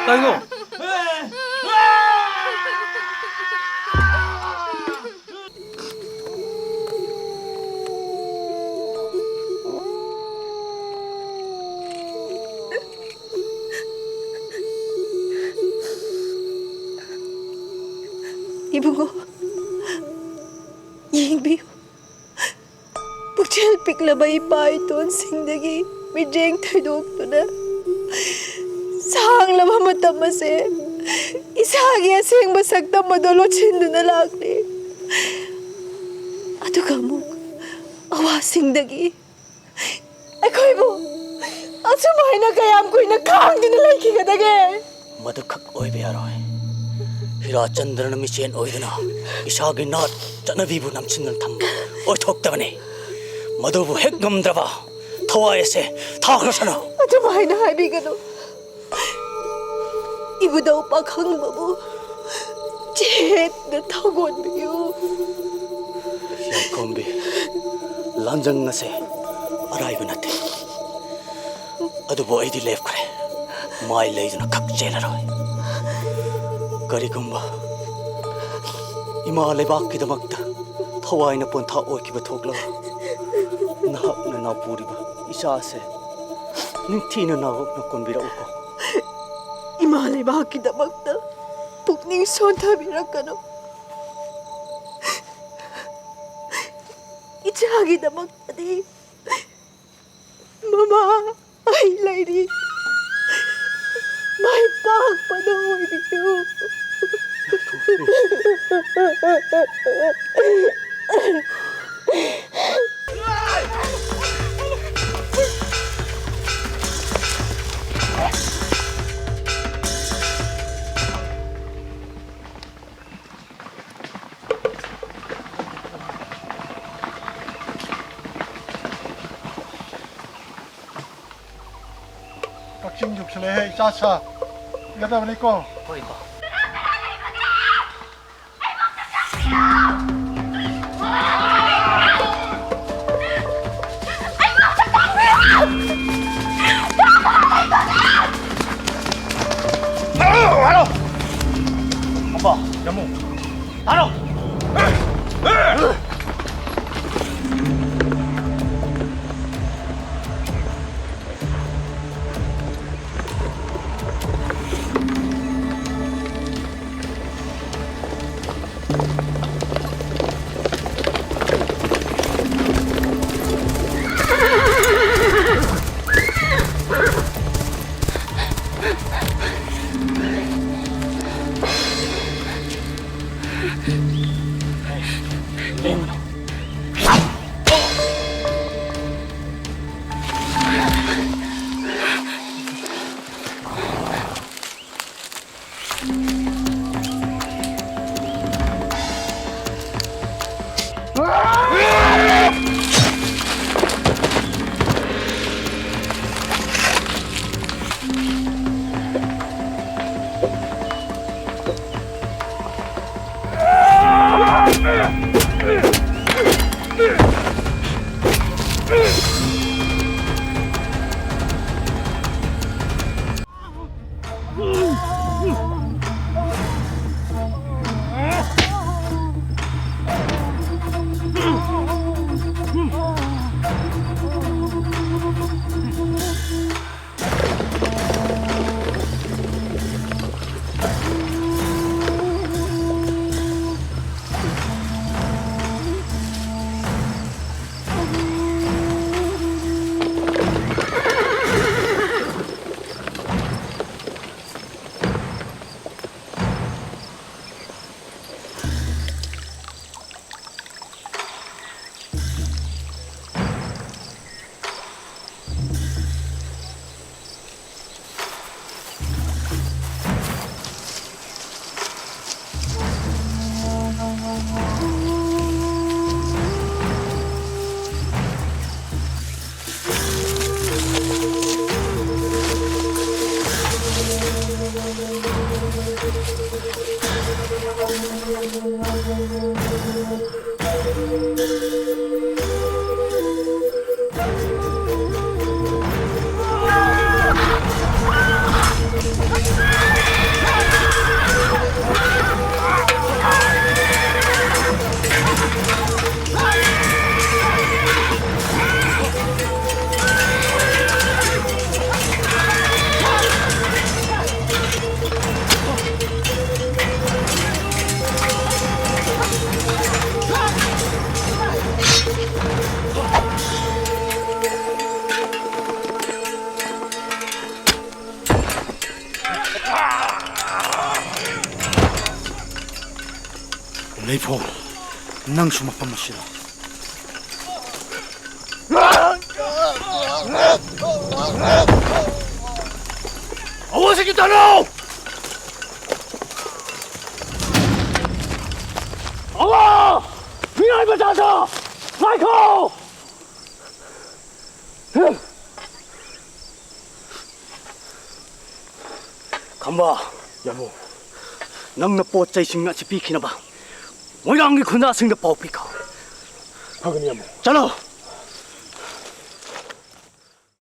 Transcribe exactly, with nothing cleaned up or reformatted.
ꯀꯩꯅꯣ? ꯏꯕꯨꯡꯉꯣ, ꯌꯦꯡꯕꯤꯌꯨ꯫ ꯄꯨꯛꯆꯦꯜ ꯄꯤꯛꯂꯕ ꯏꯄꯥ ꯏꯇꯣꯟꯁꯤꯡꯗꯒꯤ ꯃꯤꯠꯌꯦꯡ ꯊꯩꯗꯣꯛꯇꯨꯅ ꯁꯥꯡꯂꯕ ꯃꯇꯝ ꯑꯁꯦ ꯏꯁꯥꯒꯤ ꯑꯁꯦꯡꯕ ꯁꯛꯇꯝ ꯑꯗꯨ ꯂꯣꯠꯁꯤꯟꯗꯨꯅ ꯂꯥꯛꯂꯤ꯫ ꯑꯗꯨꯒ ꯑꯃꯨꯛ ꯑꯋꯥꯁꯤꯡꯗꯒꯤ ꯑꯩꯈꯣꯏꯕꯨ ꯑꯁꯨꯃꯥꯏꯅ ꯀꯌꯥꯝ ꯀꯨꯏꯅ ꯈꯥꯡꯗꯨꯅ ꯂꯩꯈꯤꯒꯗꯒꯦ? ꯃꯗꯨꯈꯛ ꯑꯣꯏꯕ ꯌꯥꯔꯣꯏ꯫ ꯍꯤꯔꯥꯆꯟꯗ꯭ꯔꯅ ꯃꯤꯆꯦꯟ ꯑꯣꯏꯗꯨꯅ ꯏꯁꯥꯒꯤ ꯅꯥꯠ ꯆꯠꯅꯕꯤꯕꯨ ꯅꯝꯁꯤꯟꯗꯨꯅ ꯊꯝꯕ ꯑꯣꯏꯊꯣꯛꯇꯕꯅꯤ꯫ ꯃꯗꯨꯕꯨ ꯍꯦꯛ ꯉꯝꯗ꯭ꯔꯕ ꯊꯋꯥꯏ ꯑꯁꯦ ꯊꯥꯈ꯭ꯔꯁꯅꯨ꯫ ꯑꯗꯨꯃꯥꯏꯅ ꯍꯥꯏꯕꯤꯒꯅꯨ꯫ ꯏꯕꯨꯙꯧ ꯄꯥꯈꯪꯕꯕꯨ ꯆꯦꯠꯅ ꯊꯧꯒꯣꯟꯕꯤꯌꯨ꯫ ꯌꯥꯏꯈꯣꯝꯕꯤ, ꯂꯥꯟꯖꯪ ꯑꯁꯦ ꯑꯔꯥꯏꯕ ꯅꯠꯇꯦ꯫ ꯑꯗꯨꯕꯨ ꯑꯩꯗꯤ ꯂꯦꯞꯈ꯭ꯔꯦ꯫ ꯃꯥꯏ ꯂꯩꯗꯨꯅ ꯈꯛ ꯆꯦꯜꯂꯔꯣꯏ꯫ ꯀꯔꯤꯒꯨꯝꯕ ꯏꯃꯥ ꯂꯩꯕꯥꯛꯀꯤꯗꯃꯛꯇ ꯊꯋꯥꯏꯅ ꯄꯣꯟꯊꯥ ꯑꯣꯏꯈꯤꯕ ꯊꯣꯛꯂꯕ ꯅꯍꯥꯛꯅ ꯅꯥꯎꯄꯨꯔꯤꯕ ꯏꯆꯥꯁꯦ ꯅꯤꯡꯊꯤꯅ ꯅꯥꯎꯔꯞꯅ ꯀꯣꯟꯕꯤꯔꯛꯎꯀꯣ꯫ ꯏꯃꯥ ꯂꯩꯕꯥꯛꯀꯤꯗꯃꯛꯇ ꯄꯨꯛꯅꯤꯡ ꯁꯣꯟꯊꯕꯤꯔꯛꯀꯅꯨ꯫ ꯏꯆꯥꯒꯤꯗꯃꯛꯇꯗꯤ ꯃꯃꯥ ꯑꯩ ꯂꯩꯔꯤ꯫ ꯃꯥꯏ ꯄꯥꯛꯄꯗ ꯑꯣꯏꯕꯤꯌꯨ꯫ ꯀꯛꯆꯤꯡ ꯌꯧꯁꯤꯜꯂꯛꯑꯦꯍꯦ, ꯏꯆꯥ ꯁꯥ꯫ ꯏꯒꯗꯕꯅꯤꯀꯣ꯫ ꯍꯣꯏ, ꯏꯄꯥ꯫ ꯂꯩꯐꯣ, ꯅꯪꯁꯨ ꯃꯐꯝ ꯑꯁꯤꯗ꯫ ꯑꯋꯣ, ꯁꯤꯒꯤ ꯇꯥꯅꯧ! ꯑꯋꯣ! ꯃꯤꯑꯣꯏ ꯃꯆꯥꯁꯨ! ꯉꯥꯏꯈꯣ! ꯈꯝꯕ, ꯌꯥꯝꯕꯨꯡ꯫ ꯅꯪꯅ ꯄꯣꯠ ꯆꯩꯁꯤꯡ ꯑꯁꯤ ꯄꯤꯈꯤꯅꯕ ꯃꯣꯏꯔꯥꯡꯒꯤ ꯈꯨꯟꯖꯥꯁꯤꯡꯗ ꯄꯥꯎ ꯄꯤꯈꯣ꯫ ꯐꯒꯅꯤ, ꯌꯥꯝꯕꯨꯡ꯫ ꯆꯠꯂꯣ꯫